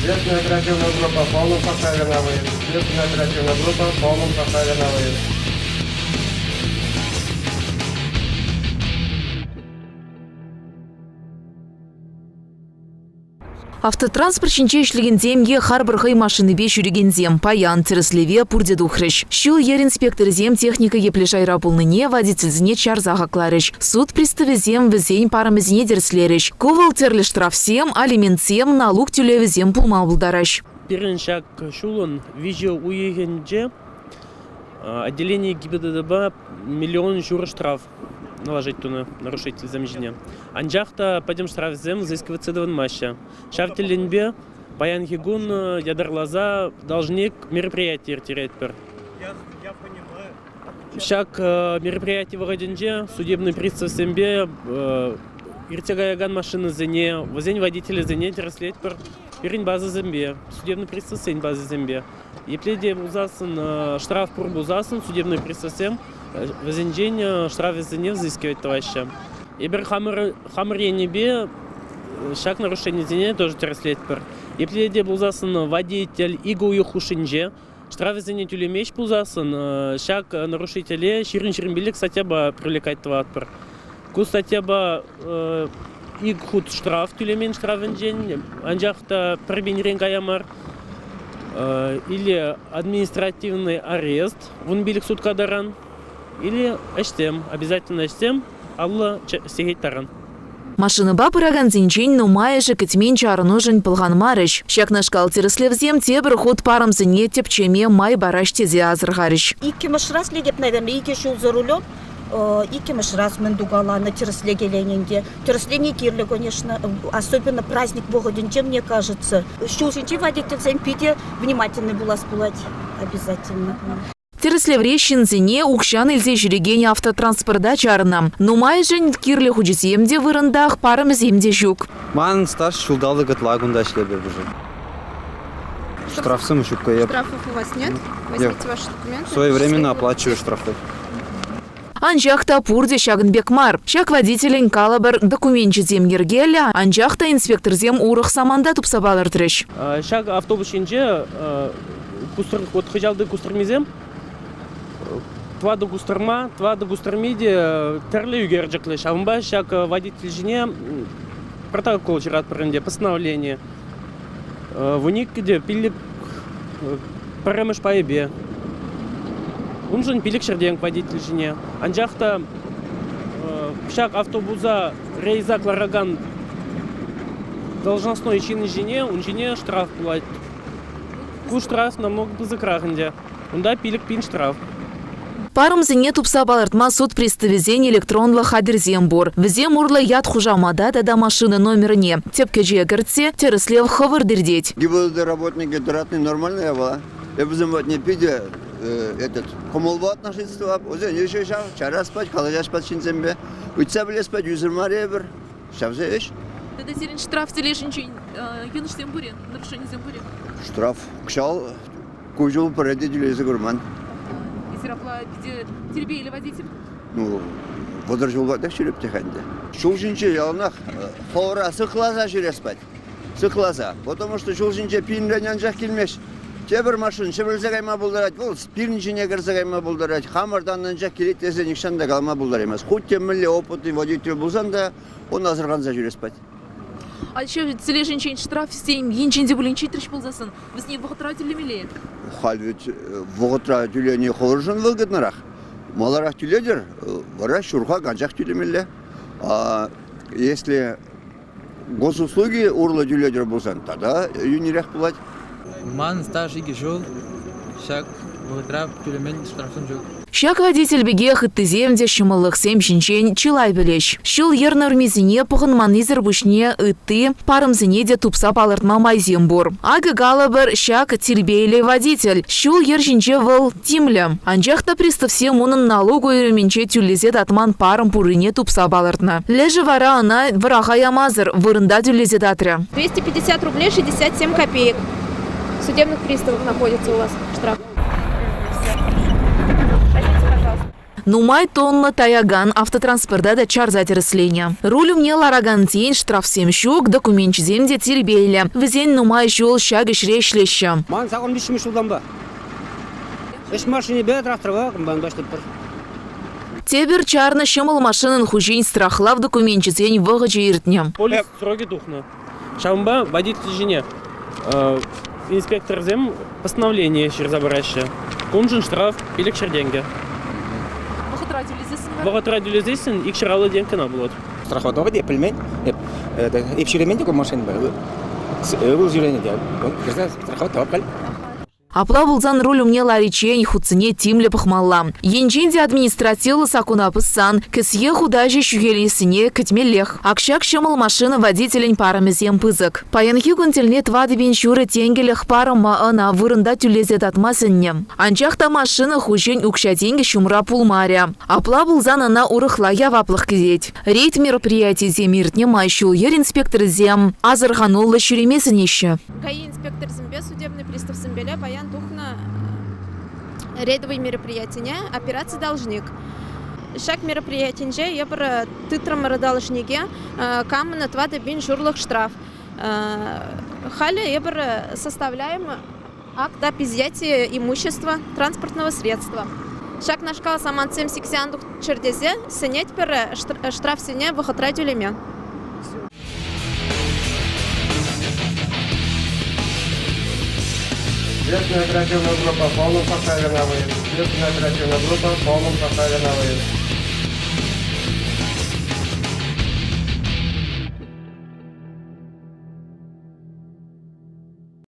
Следственная оперативная группа в полном составе на выезд. Следственная оперативная группа в полном составе на выезд. Автотранспорт ҫинче ӗҫлекенсем е харпӑр хӑй машинипе ҫӳрекенсем паян тӗрӗслеве пурте тухрӗҫ. Ҫул-йӗр инспекторӗсем техника епле шайра пулнине водительсене чарса хакларӗҫ. Суд приставӗсем вӗсен парӑмӗсене тӗрӗслерӗҫ. Ку вӑл тӗрлӗ штрафсем, алиментсем, налук тӳлевӗсем пулма пултараҫ. Пирӗн ҫак ҫулӑн виҫӗ уйӑхӗнче отделение ГИБДДпа миллион ҫурӑ штраф наложить тунӑ нарушительсем ҫине. Анчах та пӗтӗм штрафсем взыскиваться тӑвӑнмаҫҫӗ. Ҫав тӗлленпе паянхи кун ятарласа должник мероприяти ирттеретпӗр. Ҫак мероприяти вӑхӑтӗнче судебный приставсемпе иртсе каякан машинӑсене, вӗсен водителӗсене тӗрӗслетпӗр. Пирӗн базӑсемпе, судебный приставсен базисемпе. Епле те пулсассӑн, штраф пур пулсассӑн судебный приставсем вӗсенчен штрафӗсене взыскивать тӑваҫҫӗ. Эпир хамӑр, хамӑр енӗпе ҫак нарушенисене тоже тӗрӗслетпӗр. Епле те пулсассӑн водитель икӗ уйӑх хушшинче штрафӗсене тӳлемест пулсассӑн ҫак нарушителе 20-25 статьяпа привлекать тӑватпӑр. Ку статьяпа ик хут штраф тӳлемен штрафӗнчен, анчах та пӗр пинрен кая мар. Или административный арест 15 сутка таран, или ӗҫсем, обязательно ӗҫсем 50 сехет таран. Машинӑпа пыракансенчен нумайӑшӗ кӗтмен чарӑнушӑн пӑлханмарӗҫ. Ҫакнашкал тӗрӗслевсем тепӗр хут парӑмсене тӗпчеме май параҫ тесе асӑрхарӗҫ. Иккӗмӗш раз летеп, наверное, икӗ ҫул за рулем. Иккӗмӗш раз мӗн тукаланӑ тӗрӗслекеленӗ те. Тӗрӗслени кирлӗ, конечно, особенно праздник вӑхӑтӗнче, мне кажется. Ҫул ҫинчи водительсен питӗ внимательный пулас пулать обязательно. Тӗрӗслевре ҫынсене укҫан илсе ҫӳрекен автотранспорта чарнӑ. Нумайӑшӗн кирлӗ хучӗсем те вырӑнтах, парӑмӗсем те ҫук. Ман стаж ҫулталӑк ытла кунта ӗҫлетӗп уже. Штрафсем ҫуккӑ эп. Штрафов у вас нет? Возьмите ваши документы. Своевременно оплачиваю штрафы. Анчах та пурте ҫакӑн пек мар. Ҫак водителӗн, калӑпӑр, докуменчӗсем йӗркеллӗ, анчах та инспекторсем урӑх саманта тупса палӑртрӗҫ. Ҫак автобус ҫинче вот хыҫалти кустӑрмисем тӑватӑ кустӑрма, тӑватӑ кустӑрми те тӗрлӗ ӳкерчӗклӗ. Ҫавӑнпа ҫак водитель ҫине протокол ҫыратпӑр ӗнтӗ, постановление. Вуниккӗ те пиллӗк пӗрремӗш пайӗпе. Уншӑн пилӗк ҫӗртен водитель ҫине. Анчах та ҫак автобуса рейса кӑларакан должностной ҫын ҫине, ун ҫине штраф пулать. Ку штраф намного пысӑкрах ӗнтӗ. Унта 5000 штраф. Парӑмсене тупса палӑртма суд приставӗсен электронлӑ хатӗрсем пур. Вӗсем урлӑ ят-хушамата тата машина номерне тӗпкӗче кӗртсе тӗрӗслев хӑвӑрт иртет. ГИБДД работники тӑратни нормальная япала. Эпӗ патне питӗ этот кӑмӑлпа отношение тӑвап. Вӗсен ӗҫӗ ҫав, чарас пать, калаҫас пать ҫынсемпе. Ыйтса пӗлес пать, ӳсӗр мар эпӗр. Ҫавсем ӗҫ. Тата сирӗн штраф тӗлӗшӗнчен йӑнӑшсем пур-и, нарушенисем пур-и? Штраф кӑҫал Ку ҫул пӗрре те тӳлесе курман. Эсир апла питӗ тирпейлӗ водитель? Ну, 30 ҫул патнех ҫӳреп те ӗнтӗ. Ҫул ҫинче яланах хӑвӑра сыхласа ҫӳрес пать. Сыхласа. Потому что ҫул ҫинче пинрен анчах килмест. Тепӗр машин ҫӗмӗрсе кайма пултарать, вӑл пирӗн ҫине кӗрсе кайма пултарать. Хамӑртан анчах килет тесе нихҫан та калама пултараймасть. Хуть те мӗнле опытный водитель пулсан та он асӑрханса ҫӳрес пать. А еще тележинчен штрафсем енчен те пулин ҫитрӗҫ пулсассӑн, вӗсене вӑхӑтра тӳлемелле. Халь ведь вӑхӑтра тӳлени хӑвӑршӑн выгоднӑрах. Маларах тӳлетӗр, вара ҫурхак анчах тӳлемелле. А если госуслуги урлӑ тӳлетӗр пулсан, тата йӳнӗрех пулать. Ман стаж икӗ ҫул. Ҫак вӑхӑтра тӳлемен штрафсем ҫук. Ҫак водитель пекех ыттисем те ҫӑмӑллӑхсем ҫинчен чылай пӗлеҫ. Ҫул-йӗр нормисене пӑхӑнманнисӗр пуҫне ытти парӑмсене те тупса палӑртма майсем пур. Акӑ калӑпӑр, ҫак тирпейлӗ водитель. Ҫул-йӗр ҫинче вӑл тимлӗ. Анчах та приставсем унӑн налук уйрӑмӗнче тӳлесе татман парӑм пуррине тупса палӑртнӑ. Лешӗ вара ӑна вӑраха ямасӑр вырӑнта тӳлесе татрӗ. 250 рублей 67 копеек. Судебных приставов находится у вас штраф. Нумай тонна таякан автотранспорта та чарса тӗрӗсленӗ. Руль умне ларакансен штрафсем ҫук, докуменчӗсем те тирпейлӗ. Вӗсен нумай ҫул ҫак ӗҫре ӗҫлеҫҫӗ. Ман сакӑн виҫҫӗмӗш ҫултанпа. Ӗҫ машинипе тракторпа кӑмпан паҫлӑпӑр. Тепӗр чарнӑ ҫӑмӑл машинӑн хуҫин страхлав докуменчӗсен вӑхӑчӗ иртнӗ. Полис срокӗ тухнӑ. Ҫавӑнпа водитель ҫине инспекторсем постановление ҫырса параҫҫӗ. Куншӑн штраф 500 тенкӗ. Вӑхӑтра тӳлесессӗн вара? Вӑхӑтра тӳлесессӗн 250 тенкӗ кӑна пулать. Страховать эп пӗлмен. Эп, эп ҫӳремен те ку машинӑпа. Ывӑл ҫӳренӗ те. Кӗрсе страховать тӑвап халь. Апла пулсан руль умне лариччен хутсене тимлӗ пӑхмалла. Енчен те административлӑ саккуна пӑссан кӗсье хутаҫӗ ҫӳхелессине кӗтмеллех. Ак ҫак ҫӑмӑл машина водителӗн парӑмӗсем пысӑк. Паянхи кун тӗлне 4500 тенкӗлӗх парӑма ӑна вырӑнта тӳлесе татма сӗннӗ. Анчах та машина хуҫин укҫа-тенкӗ ҫумра пулмарӗ. Апла пулсан ӑна урӑхла яваплӑх кӗтет. Рейд мероприятийӗсем иртнӗ май ҫул-йӗр инспекторӗсем асӑрхануллӑ ҫӳреме сӗнеҫҫӗ. ГАИ инспекторӗсемпе судебный приставсемпеле паян тухнӑ рейдовый мероприятине «Операция Должник». Ҫак мероприятинче эпир тытрӑмӑр должнике, камӑн 4000 ҫурлӑх штраф. Халӗ эпир составляем акт об изъятии имущества транспортного средства. Ҫакнашкал самантсем сиксе ан тухчӑр тесе сӗнетпӗр штрафсене вӑхӑтра тӳлеме. Следственная оперативная группа в полном составе на выезд. Следственная оперативная группа в полном составе на выезд.